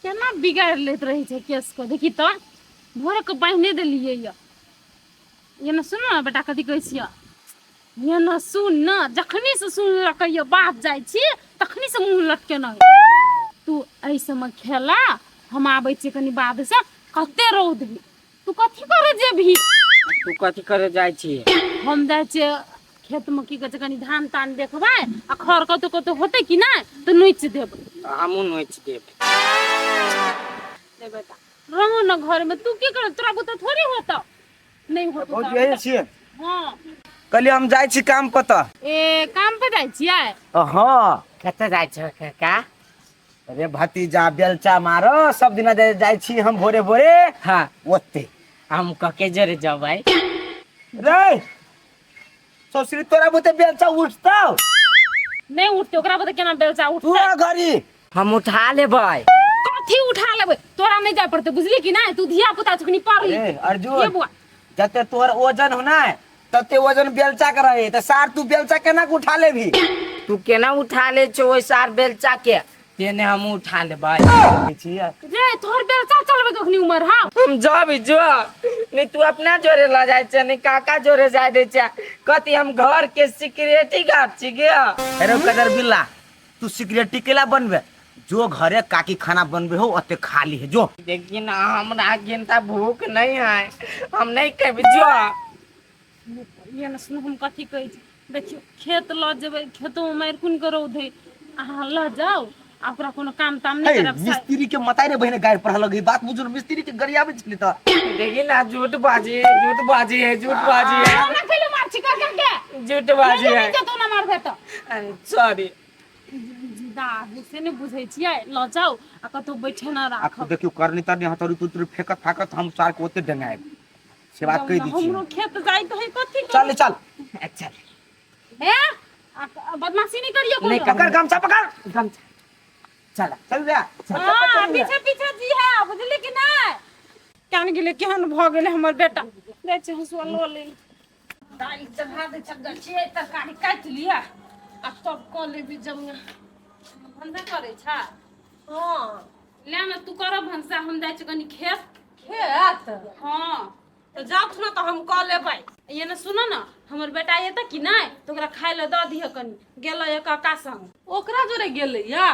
केना बिगाड़ि लैत रहै छै केशके। देखी तऽ भोरे के बान्हिने देलियै यऽ। ये ने सुन ने बेटा, कथी कहै छियै? ये ने सुन ने, जखनी से सुनलकै यऽ बाप जाइ छी तखनी से मुँह लटकेने है। तू एहि सबमे खेला, हम आबै छियै कनी बाद से। कते रौद है, तू कथी करे जेबही? तू कथी करे जाइ छी? हम जाइ छियै खेतमे, की कहै छै, कनी धान तान देखबै आ खर कतौ कतौ होतै कि नहि तऽ नोचि देबै। हमहूँ नोचि देब। ले बेटा, रहो न घर में। तू की कर, तोरा बुते थोड़ी होता नहीं होतो। भौजी, यही छियै? हाँ। कहलियै हम जाइ छी काम पर तऽ। ए, काम पे जाइ छियै? हाँ। कतऽ जाइ छौ काका? अरे भतीजा, बेलचा मारो सब दिना जाइ छी हम भोरे भोरे। हाँ। ओते हम कके जोरे जबै? रे ससुरी, तोरा बुते बेलचा उठतौ? नहीं उठते, ओकरा बुते केना बेलचा तू उठते? आ घरी। हम उठा लेबै। कथी उठा लेबै? तोरा नहीं जाय पड़ते, बुझली कि नहीं? तू धिया पुता छखनी पढ़ अरे ये अर्जुन, बुआ। जते तोहर वजन हो ना तते वजन बेलचा के रहे, त सार तू बेलचा केना के उठा लेबही? तू केना उठा ले छौ ओहि सार बेलचा के, तेने हम उठा लेबै। छियै। रे, तोहर बेलचा चलबै कखनी उमर? हाँ। हम जब जो नहीं तू अपना जोरे ल जाइ छै, नहीं काका जोरे जाय दै छै। कथी हम घर के सिक्योरिटी गार्ड छी गे? अरे कदर बिल्ला, तू सिक्योरिटी केला बनबे? जो घरे काकी खाना बनबे हो, ओते खा ली है, जो। देखी ना, हमरा गिनता भूख नहीं है, हम नहीं कहबे, जो। ये ने सुनू, हम कथी कहै छी। देखियौ, खेत लऽ जेबै, खेतोमे मारि कोन के रौद है। अहाँ लऽ जाउ आ ओकरा कोनो काम ताम नहि हे करब। मिस्त्री के मताई रे बहिने गारि पढ़ लगी, बात बुझू ने, मिस्त्री के गरियाबै छली तऽ। देखी ना, झूठ बाजी, झूठ बाजी है, झूठ बाजी है। ना खेले मार छी कर के। झूठ बाजी है। नहीं तो ना मारबे तऽ। सॉरी। जिदा है से नहि बुझै छियै। लऽ जाउ आ कतहु बैठे ना आ राखब। देखियौ, करनी तरनी हथौड़ी तुतरी फेकत फाकत, हम सार के ओते डंगायब, से बात कहि दै छी। हमरो खेत जाइत है, कथी? चल चल। अच्छा। हे, आ बदमाशी नहीं करियो नहीं। कोनो। पकड़ गमछा, पकड़। गमछा, चल। चल रे। हाँ, पीछे पीछे जी है, बुझली कि नहीं? केहन गेलै, केहन भऽ गेलै हमर बेटा? जाइ छै हँसुआ लऽ ले, दालि चढ़ा दै छै, छियै तरकारी काटि लिअ आ तब कऽ लेबी। जमुना भनसा करै छै? हाँ। ले ने, तू कर भनसा, हम जाइ छी कनि खेत। खेत? हाँ। तऽ जाउ ने, तऽ हम कऽ लेबै। ये ने सुनो ने, हमर बेटा एतऽ कि नहि तऽ ओकरा खाय लए दऽ दिहऽ कनि। गेलै ये काका संग। ओकरा जोरे गेलै या?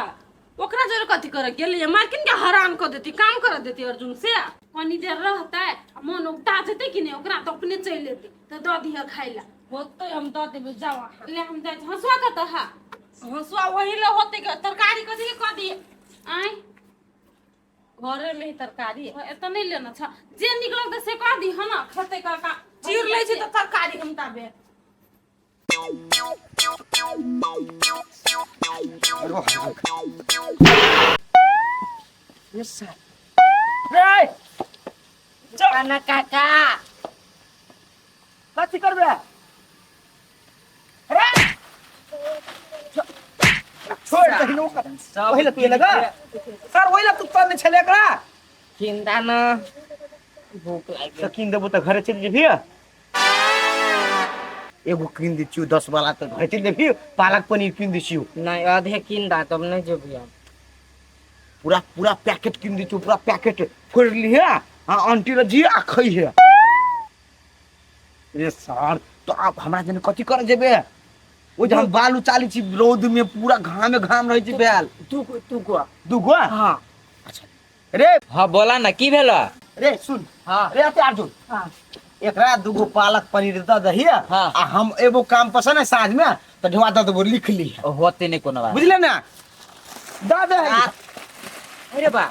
ओकरा जोरे कथी करे गेलै या? मारकिन के हराम कऽ देती, काम कर देती अर्जुन से। कनि देर रहतै आ मोन उगता जेतै कि नहि ओकरा, तऽ अपने चलि एतै, तऽ दऽ दिहऽ खाय लए। होतै, हम दऽ देबै, जाउ अहाँ। ले, हम जाइ छी। हँसुआ कतऽ है? हँसुआ वही ले होतै। के तरकारी कथी के कऽ दिए? आँय? घरे में ही तरकारी। एतऽ नहि लेना छ, जे नीक लगतै से कऽ दिहऽ ने, खेतै काका। चीर लै छी तऽ तरकारी हम ताबे। रे। ना काका। कथी करबे रे? छोड़ दही नो, ओहि ला तू लगा सर, ओहि ला तू तर छले एकरा। चिंता न, भूख लागि तऽ कीन देबो तऽ घरे चलि जेबही? एगो कीन दै छियौ 10 वाला, तऽ घरे चलि जेबही? पालक पनीर कीन दै छियौ। नहीं, आधे कीन दा तब नहीं जेबही हम। पूरा पूरा पैकेट कीन दै छियौ, पूरा पैकेट फोड़ि लिहे आ आंटी लग जी आ खइहे। रे सर, तो आप हमरा जने कथी करे जेबे? ओ जे हम बाल उचाली छी रौद में, पूरा घामे घाम रहै छी बेल। तू तू को दूगो? हाँ। अच्छा रे। हाँ, बोला ना, की भेल? रे सुन। हाँ। रे अते अर्जुन। हाँ। एकरा दूगो पालक पनीर दऽ दही। हाँ। आ हम एगो काम पसंद है साँझ में तऽ ढेवा दऽ देबो, लिख ली। होते नहीं कोनो बात। बुझले ना, दऽ दे। अरे बा।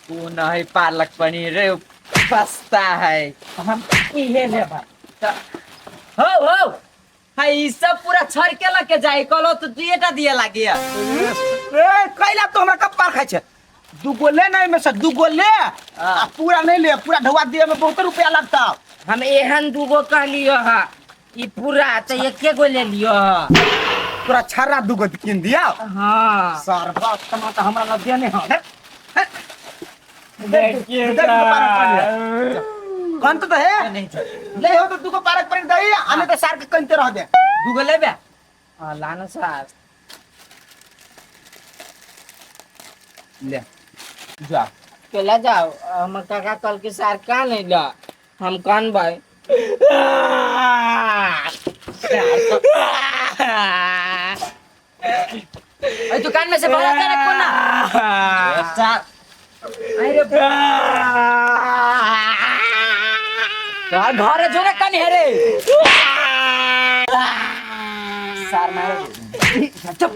ओ नहीं पालक पनीर रे, सस्ता है। हम इहे लेबै। हो हो है, ई सब पूरा छड़ के लके जाई कहलो तो दुएटा दिए लागी। ए, कैला तो हमरा कप्पार खाइ छै? दूगो ले ना, एहिमे से दूगो ले आ पूरा नहीं ले, पूरा ढौआ दिए में बहुत रुपया लगता। हम एहन दूगो कहलियो हा, ई पूरा तऽ एके गो ले लियो हा। तोरा छर्रा दूगो कीन दिया? हाँ। सर बाप टमाटर हमरा लग दिया नहीं। हाँ, देखिए। कौन तो है नहीं। ले हो तो दूगो पालक पनीर दही आ नहीं तो सार के कंते रह दे। दूगो लेबे? हाँ, लाना साहब। ले जा। केला जाओ हमर काका कल के सार का नहीं ला हम कान भाई। अरे दुकान में से बाहर आता ना कोना सार। अरे तोहर घर जो ना कनी है रे सार मारो। चुप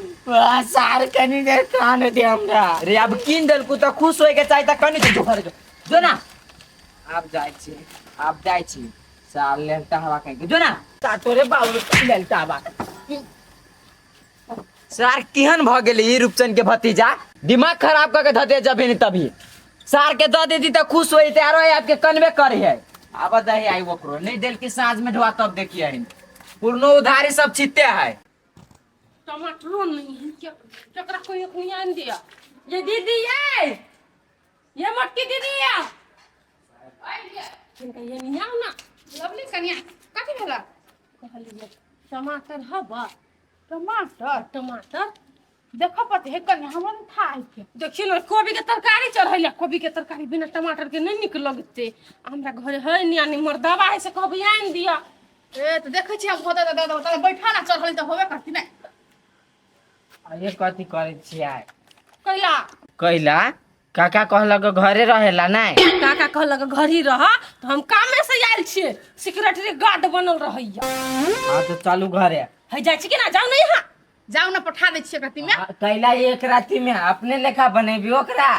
सार कनी देर कान दे हमरा। रे अब किन देलकू त खुश होय के चाही त कनी जो घर जो जो ना। आब जाय छी आब जाय छी सार लेलता हवा कहीं के जो ना ता तोरे बाबू लेलता हवा। सार केहन भ गेलै ई रूपचंद के भतीजा, दिमाग खराब क के धते जबे ने तभी। सार के the देती त खुश होइते आरो आपके कनबे करे है। आब दही आई ओकरो नहीं देल की साँझ में ढोआ तब देखिए पूर्णो उधारी सब छिते है। टमाटरो नहीं है क्या केकरा कोई अखनी आन दिया। ये दीदी ये मोटकी दीदी ये ये नहीं आओ ना लवली कनिया कथी भेला? कहलिए टमाटर हवा। टमाटर टमाटर देखो पते है कनिया हमर था के देखियो ना कोबी के तरकारी चढ़ैले, कोबी के तरकारी बिना टमाटर के नहीं निक लगते। हमरा घरे है नहीं आनी मर्दावा है से कहबे आन दिया। ए त देखै छी हम होता त दादा त बैठा ना चढ़ल त होबे करती नै। ये कथी करै छियै? कैला कैला काका कहलक घरे रहेला नै? काका कहलक घर ही रह त हम कामे से आयल छियै, सिक्योरिटी गार्ड बनल रहैया। हां त चलू घरे है जाइ छी कि ना? जाउ नै यहाँ जाउ ना पठा दै छियै कथी में। कैला एक राति में अपने लेखा बनेबी ओकरा।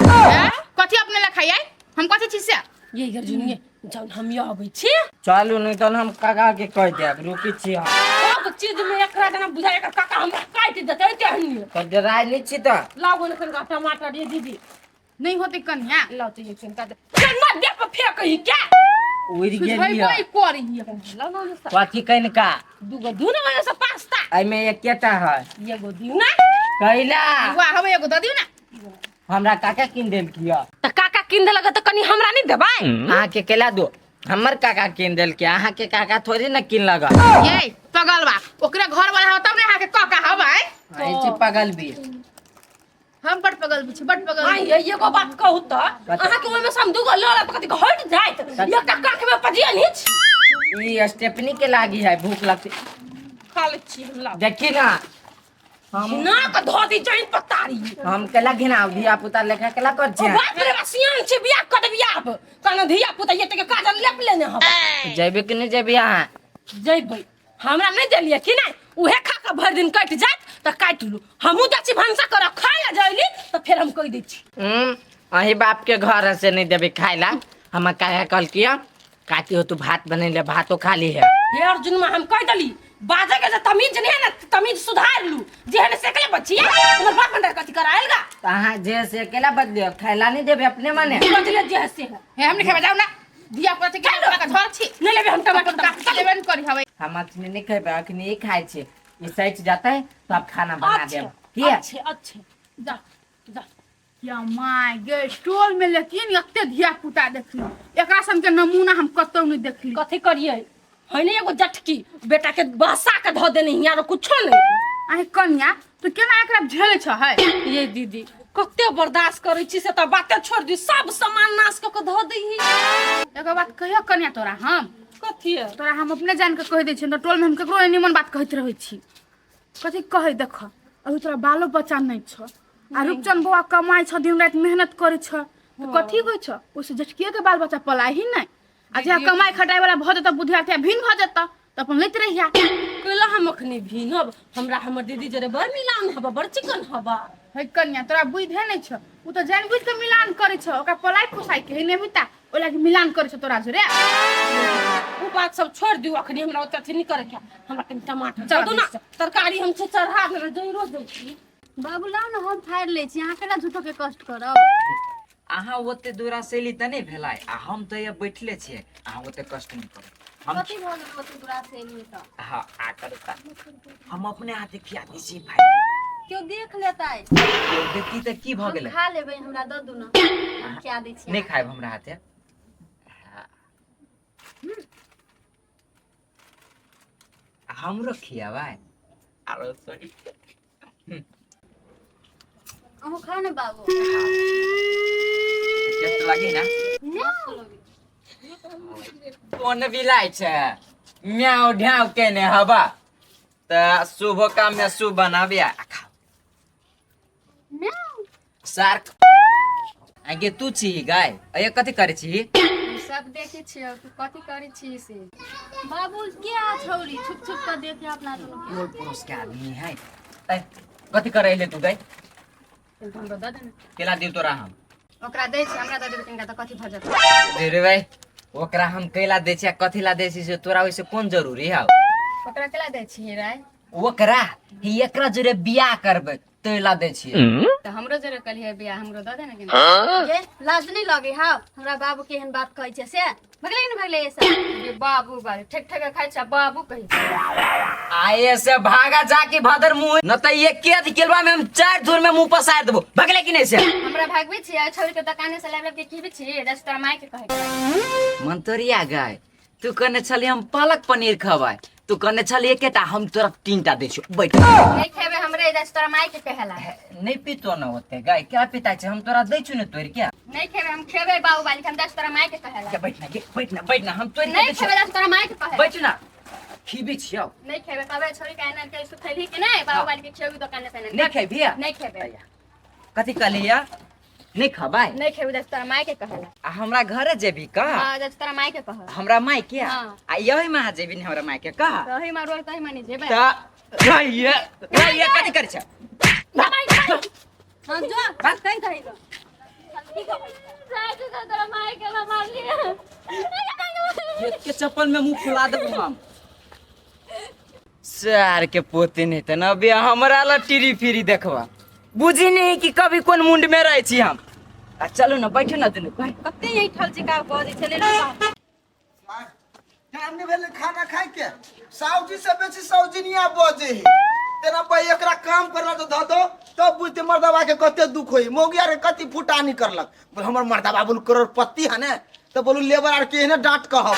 कथी अपने लेखा आइ हम कथी छी से? ये अर्जुन जाउ हम यो अबै छी। चलू नहीं तो हम काका के कह देब रुकी छी हम। सब चीज में एकरा जना बुझाय एकर काका हमरा काटि देतै तेहनी। त डराय नहीं छी त लाउ ने कनका टमाटर ये दीदी नहीं होते कन्या लाउ त ये कनका दे ना दे पर फेक ही क्या उड़ गेली कोई करी लाउ ना कथी कनका दुगो दू ना से पास्ता एमे एकेटा है एगो दिउ ना कैला वाह हम एगो the दिउ ना। हमरा काका किन देलकी त काका किन देलक त कनी हमरा नहीं देबै? अहाँ के केला दो हमर काका किन देलकी, अहाँ के काका थोड़ी ना किन लगा। ये पगल बा ओकरे घर वाला हो तब ने अहाँ के काका हबै। आई छी पगल भी हम बड़ पगल भी छी बड़ पगल। आई एगो बात कहू त अहाँ के ओइ में से हम दुगो ल ल त कथी हट जाइत एकटा काख में पजिया नहीं छी। ई स्टेपनी के लागी है भूख लगती खा ले छी हम ला देखी ना हम ना के धो दी जइन पतारी हम केला घिनाव धिया पुता लेखा केला कर छी। बाप रे सियान छी बियाह कर देबी आब कहना धिया पुता ये के काजल लेप लेने हम जइबे कि नहीं जइबे अहाँ? जइबै हमरा नहीं देलिए कि नहीं उहे खा के भरि दिन कटि जात त काटि लू। हमहूँ जाइ छी भनसा करऽ खाय ला जइली त फेर हम कहि दै छी। अही बाप के घर से नहीं देबे खाय ला। हमर काका कहलकी काकी हो तू भात बनेले भातो खा ली है। हे अर्जुन में हम कहि देली बाजे के जे तमीज नहीं है ना तमीज सुधार लू जे है से अकेले बचिया हमर बाप अंदर कथी करायल गा त अहाँ जे से अकेला बदलियो खायला नहीं देबे अपने मने बदले जे से है। हे हम नहीं खेबे जाउ ना धिया पुता के का झर छी नहीं लेबे हम टमाटर काट लेबे न करी हवे। हम अखनी नहीं खेबे अखनी ही खाय छी ई सच जाता है तो आप खाना बना देब। अच्छे अच्छे जा जा या my गे टोल में लेकिन एते धिया पुता देखली एकरा सन के नमूना हम कतौ नहीं देखली। कथी करिए है ने एगो जटकी बेटा के बसा के धो देने हियां कुछो नहीं। आहे कन्या तू केना एकरा झेले छ है? ये दीदी कते बर्दाश्त करै छी से त बाते छोड़ दी सब सामान नाश क के धो दी। एगो बात कहियो कन्या तोरा हम कथी है? तोरा हम अपने जान के कह दै छी त टोल में हम केकरो निमन बात कहैत रहै छी। कथी कहै देख अभी तोरा बालो बच्चा नहीं छ आ रूपचंद बौआ कमाइ छ दिन राति मेहनत करै छ त कथी होइ छ ओइसे जटकिए के बाल बच्चा पलाइ ही नहीं आ जे कमाइ खटाइ वाला भ जेतौ बुधिया ते भिन्न भ जेतौ त अपन लैत रहिया। कैला हम अखनी भिनब हमरा हमर दीदी जरे बड़ मिलान हबा बड़ चिकन हबा। है कन्या तोरा बुद्धे नहीं छ उ त जान बुझ के मिलान करै छ ओकरा पलाइ फुसाइ के है नेबिता ओइ लागि मिलान करै छ तोरा जोरे। उ बात सब छोड़ दियो अखनी हमरा ओते अथी नहीं करे के हमरा कनी टमाटर चल दो ना तरकारी हम से चढ़ा देबै जइरो दै छी। बाबू लाउ ना हम फाड़ि लै छी अहाँ केना झूठो के कष्ट करब? अहाँ ओते दूरा से एली त नहीं भेलै आ हम त यहाँ बैठले छियै अहाँ ओते कष्ट नहीं करब। हम कथी भऽ गेल ओते दूरा से एलियै त? हाँ आ करू त हम अपने हाथे खिया दै छी भाई। केओ देख लेतै? केओ देखी त की भऽ गेलै? हम खा लेबै हमरा the दू ना हम खिया दै छी। नहीं खायब हमरा हाथे। हमरो खियाबै आरो सॉरी। अहाँ खाओ ना बाबू। टेस्ट लगे। लगी ना कोन बिलाइ छै म्याउ ढ्याउ केने हवा तऽ शुभ काम में शुभ बनाबे आ खा सार आगे तू छी गाय अये कथी करै छी सब देखे छियो तू कथी करै छी से बाबू के आ छौरी छुप छुप कर देखे अपना दुनू के टोल पड़ोस के आदमी है ए कथी करै ले तू गाय हमरो दऽ दे ने केला दिउ तोरा हम ओकरा दै छी हमरा दऽ देबै तिनका तऽ कथी भऽ जेतै रे भाई ओकरा हम कैला दै छी आ कथी ला दै छी से तोरा ओइसे कोन जरूरी है ओकरा केला दै छी राय ओकरा ही एकरा जोरे बियाह करबै तैला दै छियै तऽ हमरो जरे कलिए बियाह हमरो दऽ दे ने किन ये लाज नहीं लगे हा हमरा बाबू के एहन बात कहै छै से भगले कि नहीं भगले ये सब ये बाबू बारे ठेक ठेक खाइ छै बाबू कहै छै आये से भागा जाके भदर मुंह न त एक के अथी केलवा में हम चार धूर में मुंह पसार देबो भगले कि नहीं से हमरा भागबै छी आ छोड़ के दुकाने से लाबि लाबि के खिबै छी दस तोरा माय के कहै के मंतरिया गाय तू कहने छली हम पालक पनीर खबै तू कहने छली एकेटा हम तोरा तीनटा दै छियौ बैठ नहीं खेबै हमरे दस तोरा माय के कहेला नहीं पीतो न ओते गाय क्या पीता छै हम तोरा दै छियौ ने तोड़ के नहीं खेबै हम खेबै बाबू बाली हम दस तोरा माय के कहेला क्या बैठ ना गे बैठ ना बैठ ना हम तोड़ के नहीं दै छियौ खेबै दस तोरा माय के कहेला बैठ ना खीबी छियौ नहीं खेबै कहबै छोड़ी के आना के सुखैली कि नहीं बाबू बाली के खेबै दुकाने से नहीं खेबी नहीं खेबै कथी कहलिया नहीं खबै नहीं खेबै दस तोरा माय के कहेला आ हमरा घरे जेबी का हां दस तोरा माय के कह हमरा माय के हाँ। आ यही माँ जेबी ने हमरा माय के कह तही मार रोल तही मानी जेबै त रहिए रहिए कथी करै छै हां जो कहीं कहीं जो जाय तोरा माय के ना मारलिए खेत के चप्पल में मुंह फुला देबो हम सार के पोते नहीं त न अबे हमरा ला टीरी फिरी देखबा बुझी नहीं कि कभी कोन मुंड में रहे छी हम आ चलू ना बैठू ना दुनू कोई कते ऐठल छै का बजै छलै ने टाइम नहीं भेलै खाना खाय के साउजी से बेसी साउजिनिया बजे है तेना भाई एकरा काम करला तो धऽ दो तब बुझते मर्दबा के कते दुख होई मौगी आर के कति फुटानी करलक बोल हमर मर्दबा बोल करोड़पति है ने तो बोलू लेबर आर के एहने डांट कहब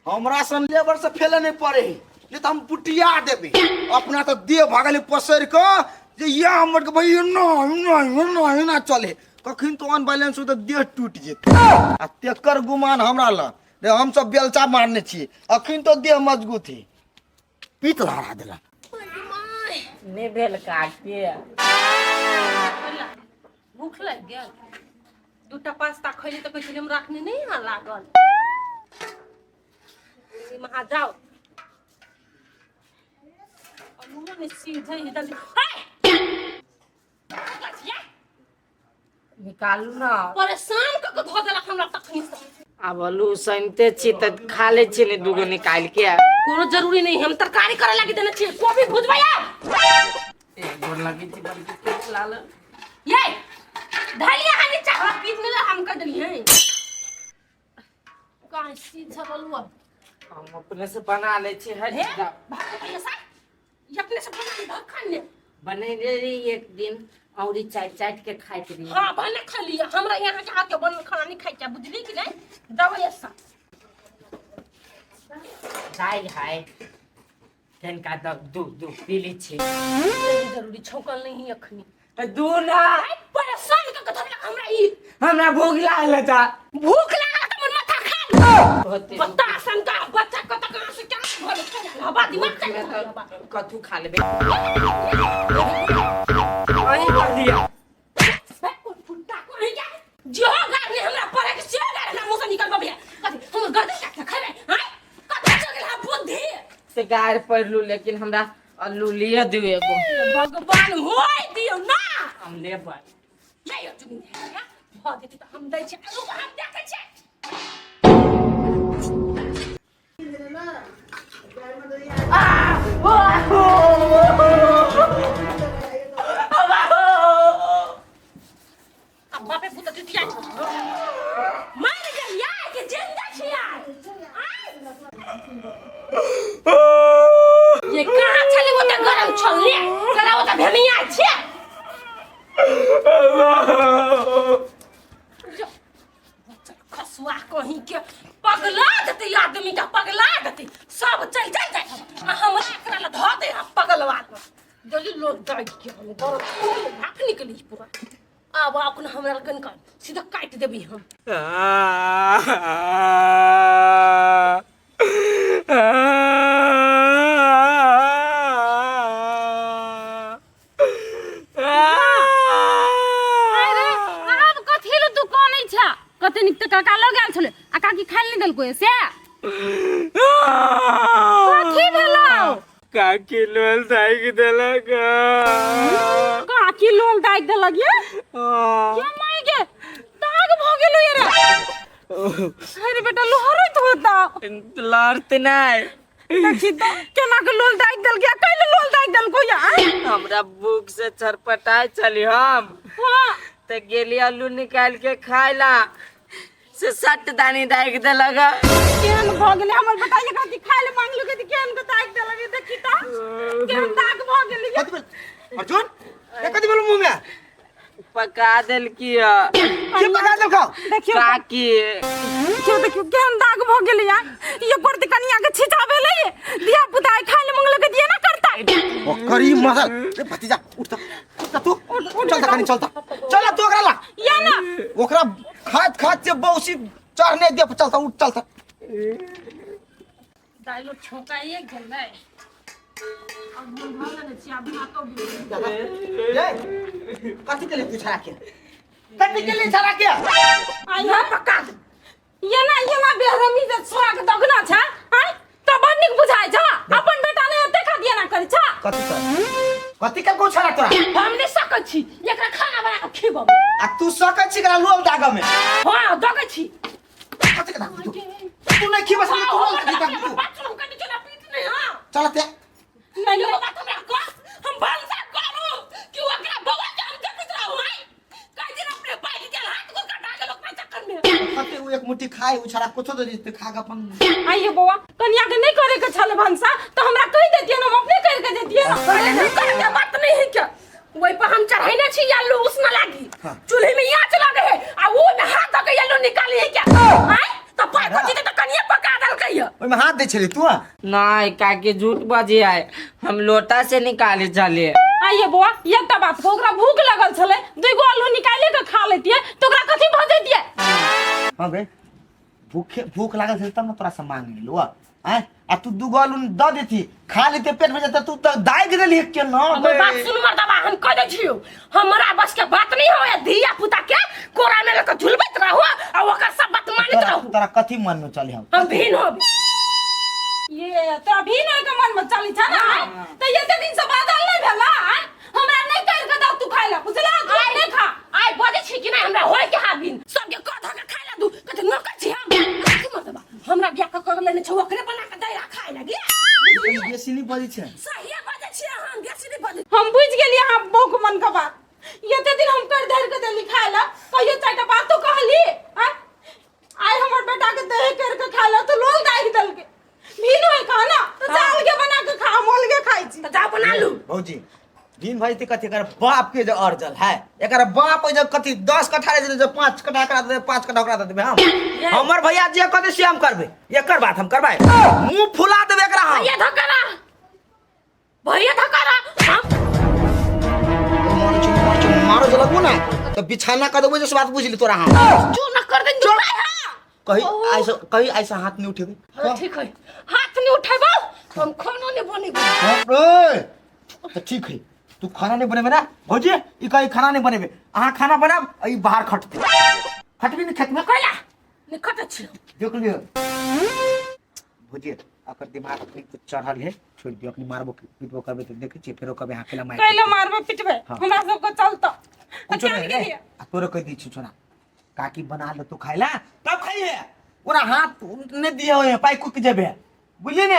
हमरा सन लेबर से फेले नहीं पड़े है नहीं तो हम पुटिया देबे अपना तो देह भागल पसरि कऽ जे या हमर के भाई एना एना एना एना चले कखन तो अनबैलेंस हो तऽ देह टूटि जेतै आ तेकर गुमान हमरा लग रे हम सब बेलचा मारने छियै अखन तो देह मजबूत है पीत लहरा देलक नहि भेल काके भूख लागि गेल दूटा पास्ता खैली तऽ कहै छलै हमरा अखने नहि यहाँ लागल महा जाओ अल्लुओ नहि सीधै है जल्दी हे! निकालू ना परेशान कऽ के धऽ देलक हमरा तखनी से आब आलू उसनिते छी तऽ खा लै छी ने दूगो निकालि के कोनो जरूरी नहीं हम तरकारी करे लागी देने छियै कोबी भुजबै आब गोर लगै छी बड़की के लाल ये धलिया हा नीचा हमरा पीट नहीं हम कह देलियै कहाँ सीधा बलुआ हम अपने से बना लै छी हट हे जाओ। भाग भैया साहब ये अपने से बना धर खान ले बनेने रही एक दिन औरी चाटि चाटि के खाइत रही हाँ बने खा लिया हमरा यहाँ के हाथ के बनल खाना नहीं खाइ के बुझली कि नहीं दवाई ऐसा दालि हाय तनिका दऽ दू दू पी लै छी नहीं जरूरी छौकल नहीं है अखनी तऽ दू ना आई परेशान कर के धरलक हमरा ई हमरा भूख लागल था भूख लागल त मोर माथा खा ले होते बता शंका बच्चा कत कहाँ से क्या भर चल हवा दिमाग चल हवा कथू खा लेबै अहीं कर दिया जो गार ने हमरा पड़े के से गार हमरा मुंह से निकल बबिया कथी हम गर्दन काट के खेबै हैं कथी चल गेल हम बुद्धि से गारि पढ़लू लेकिन हमरा अल्लू लिअ दियौ एगो भगवान होय दियौ ना हम लेबै ले यौ चुगनी भऽ जेतै तऽ हम दै छियै रुक हम देखै छियै आ बापे पुत जुतिया मर गेल या कि जिंदा छिया ये कहाँ छले ओते गरम छल ले कला ओते भेमिया छे खसुआ कहीं के पगला देते आदमी के पगला देते सब चल चल जाए आ हमरा एकरा ला धऽ दे हम पगलवा के जल्दी लोग जाय के हम दर्द भाग निकली पूरा आब अखन हमरा कन सीधा काटि देबी हम। अरे आब कथी लए तू कानै छ? कते नीक तऽ काका लऽ गेल छलै आ काकी खाइ लए नहि देलको से कथी भेलौ? काकी लोल दागि देलक। काकी लोल दागि देलक ये? ये माय गे, दाग भऽ गेलो ये रे। अरे बेटा, लोहरैत होता? लड़ते नहीं। देखी तो केना के लोल दागि देलक या कैले लोल दागि देलको या? हमरा भूख से छरपटाय चली हम। हाँ। तो गेली आलू निकाल के खाय ला से सट दानी दागि देलक। केहन भऽ गेलै हमर बेटा? एकरा की खाय ले मांगलु के केहन के दागि देलक, देखी त केहन दाग भऽ गेलै। कथी भेल अर्जुन? ए, कथी भेल मुंह में? पका देलकी है। के पका देलकौ? देखियौ। काकी। देखियौ, देखियौ केहन दाग भऽ गेलै या। ये करते कनिया के छिचा भेलै ये। धिया पुता आइ खाय ले मंगलक दिए ना करता। ओकर ई मसल रे। भतीजा, उठ त, उठ त तू, चल त कनी, चल त, चल तू ओकरा ला। या ना। ओकरा खात खात से बौसी चढ़ने दे। चल त, उठ, चल त। दाइलो छौंकाइए गेलै, अब हम भऽ गेलै छी, आब भातो। ए, कथी के लिए तू छड़ा के? कथी के लिए छड़ा के? आइ पक्का ये ना, ये ना बेहरमी जे छोड़ा के दगना छै आइ त बड़ नीक बुझाइ छ। अपन बेटा ने एते खा दिया ना करै छ। कथी कर, कथी के को छड़ा तोरा? हम नहीं सकै छी एकरा खाना बना के खिबब। आ तू सकै छी एकरा लोल दाग में? हाँ, दगै छी। कथी के दाग? तू तू नहीं खिबा सकै, तू लोल दाग तू। बाथरूम कनी चला पीत नहीं। हाँ। चलते। नहीं, एगो बात हमरा कह, हम भनसा करू कि ओकरा बौआ के हम देखैत रहू? आइ कई दिन अपने बैठ गेल, हाथ गोड़ कटा गेल ओकरा चक्कर में। कते उ एक मुट्ठी खाए, उ छड़ा कुछो दे दे, खा के अपन। आइए बौआ, कनिया के नहीं करे के छल भनसा तो हमरा कहि देतियै न, हम अपने कर के देतियै न। अरे नहीं करे के बात नहीं है क्या, वही पर हम चढ़ैने छी आलू उसना लागी। हाँ। चूल्हे में आँच लगे है आ वो में हाथ धके आलू निकाली है क्या? आय तो पाइ को जीते तो कनिया पका देलकै है। ओहिमे हाथ दै छली तू? नहीं काकी, झूठ बजी है, हम लोटा से निकाले चले। आइए बौआ, एकटा बात कहू, ओकरा भूख लगल छलै, दुइ गो आलू निकाले के खा लेतियै तऽ ओकरा कथी भऽ जैतियै? हाँ बे, भूखे भूख लागल छलै तब ने तोरा से मांग लेलु आय। आ तू दू गो आलू दऽ देती, खा लेते, पेट भर जेतै। तू तऽ दागि देली के न। हमर बात सुन मर्दबा, हम कह दै छियौ, हमरा बस के बात नहीं हो। धिया पुता के कोरा में लके झुलबैत रहो आ ओकर सब बात मानैत तोरा रहू। तोरा कथी मन में चले हम? हम भिन होब। ये तोरा भी नहीं के मन में चली छ ना तऽ एते दिन से बादल नहीं भेला आय? हमरा नहीं कर के दौ तू खाइ ला, बुझला? तू नहीं खा। आइ बजै छी कि नहीं? हमरा होय के हाबिन सबके कह धके खाइ ला दू कते नौकर छी हम। कथी मर्दबा, हमरा बियाह कऽ कर लेने छौ, ओकरे बना के दै ला खाइ लागी। कनी बेसी नहीं बजै छै। सहिए बजै छी हम, बेसी नहीं बजै। हम बुझि गेलियै अहाँ बौक मन के बात। एते दिन हम कर धरि के देली खाइ ला, कहियो चारिटा बातो कहली आय? आइ हमर बेटा के दही कर के खाइ ला तऽ लोल दागि देलकै। भीन होय खा ना तऽ जा अलगे बना के खा, हम अलगे खाइ छी। तऽ जा बना लू। भौजी, दिन भरि ते कथी एकर बाप के जे अर्जल है। एकर बाप जे कथी 10 कट्ठा रहे जे 5 कट्ठा करा देबै, 5 कट्ठा ओकरा दे देबै हम। हमर भैया जे कहतै से हम करबै, एकर बात हम करबै, मुंह फुला देबै एकरा हम। भैया धकरा, भैया धकरा हम। मारो छी, मारो छी, मारो जे लगबो ना तऽ बिछाना कर देबै, जे से बात बुझली तोरा हम। जो न कर दे जो। कही ऐसा, कही ऐसा हाथ नहीं उठेबै। हाँ, ठीक है, हाथ नहीं उठेबो, हम खाना नहीं बनेबो। हाँ, ए, तऽ ठीक है, तू खाना नहीं बनेबे ना भौजी? ई कही खाना नहीं बनेबे, अहाँ खाना बनाब आ ई बाहर खटते। खटबी ने खेत में? कैला नहीं खटे छी। देख लियो भौजी, अकर दिमाग अपने कुछ चढ़ल है, छोड़ दियो। अपनी मारबो पीटबो करबे तऽ देखै छियै, फेरो कभी अहाँ केला मारि कैला मारबै पिटबै? हाँ। हमरा सबके चलतो। कुछो नहीं रे। आ तोरो कह दी छी छोरा, काकी बना ले तू खाइला तब खाइहे, ओरा हाथ नहीं दिए होए पाई कुक जेबे, बुझली ने?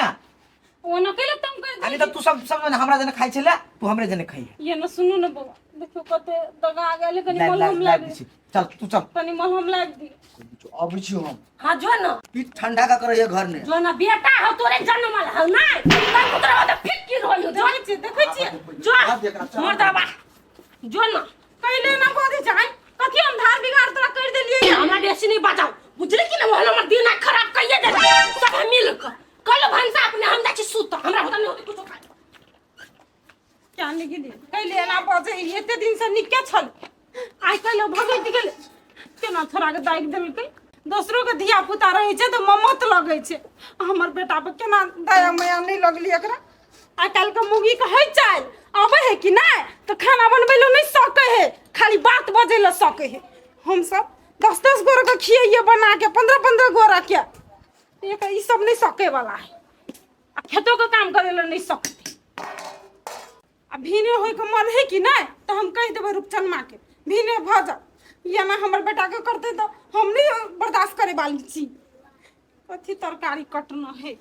ओ न कैला तंग कर। आ नहीं तऽ तू सब सब जने हमरा जने खाइ छले, तू हमरे जने खाइहे। ये न सुनू न बौआ, देखियो कते दगा गेल, कनी लाइव मलहम लाइव लाग दै छी, चल तू चल। कनी मलहम लाग दी। अबै छी हम। हाँ, जो न। पीठ ठंडा का करैया घर में। जो न बेटा हो, तोरे जन्मल हो ना, तब तोरा तो फिक्र होई। जो देखै छियै, देखै छियै। जो मर्दबा, जो न। कैले न बजै छै? कथी हम धार बिगाड़ तोरा कर देलियै? हमरा बेसी नहीं बजाओ, बुझली कि ना? वहन हमर दिन खराब कइए दे सब मिल के। कल भनसा अपने, हम जाइ छी सुत, हमरा होता नहीं होती कुछो खाए। क्या निकली? कैले एना बजै? एते दिन से निके छल। आइ काल्हि भगैत गेल केना छोड़ा के दागि देलकै। दोसरो के धिया पुता रहै छै तऽ ममत लगै छै, हमर बेटा पर केना दया माया नहि लगली एकरा। आइ काल्हि के मुगी के है चालि, अबै है कि नहि तऽ खाना बनबै लए नहि सकै है, खाली बात बजै लए सकै है। हमसब 10-10 गोरा के खियैये बना के, 15-15 गोरा के, एक ई सब नहि सकै वाला है। आ खेतो के काम करै लए नहि सकतै। आ भीने होइके मन है कि नहि तऽ हम कहि देबै रूपचन माँके भीने भऽ जाउ, एना हमर बेटाके करतै तऽ हम नहि बर्दाश्त करे वाली छी। कथी तरकारी कटना है?